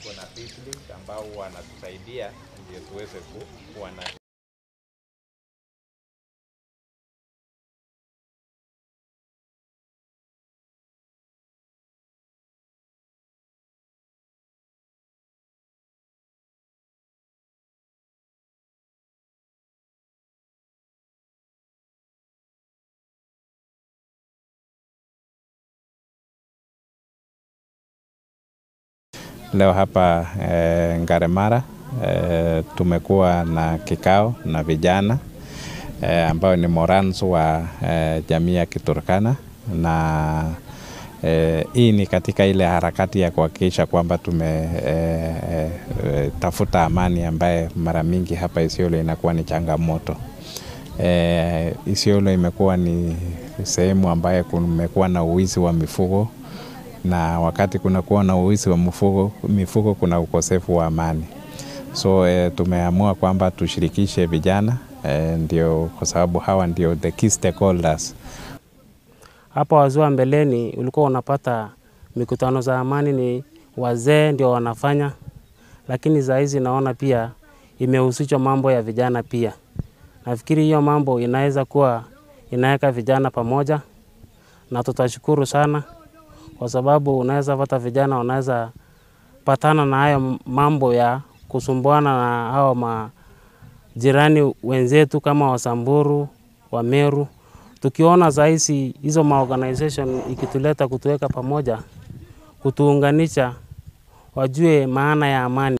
Tuko na Peace League ambao wanatusaidia ndio tuweze kuwa na Leo hapa Ngaremara tumekuwa na kikao na vijana ambao ni morans wa jamii ya Kiturkana, na hii ni katika ile harakati ya kuhakikisha kwamba tumetafuta amani ambaye mara mingi hapa Isiolo inakuwa ni changamoto. Isiolo imekuwa ni sehemu ambaye kumekuwa na uwizi wa mifugo, na wakati kuna kuwa na uwizi wa mifugo kuna ukosefu wa amani. So tumeamua kwamba tushirikishe vijana, ndio kwa sababu hawa ndio the key stakeholders. Hapa wazee mbeleni ulikuwa unapata mikutano za amani ni wazee ndio wanafanya, lakini za hizi naona pia imehusishwa mambo ya vijana pia. Nafikiri hiyo mambo inaweza kuwa inaweka vijana pamoja, na tutashukuru sana kwa sababu unaweza pata vijana wanaweza patana na hayo mambo ya kusumbuana na hao majirani wenzetu kama Wasamburu, Wameru. Tukiona zaidi hizo ma organization ikituleta kutuweka pamoja, kutuunganisha, wajue maana ya amani.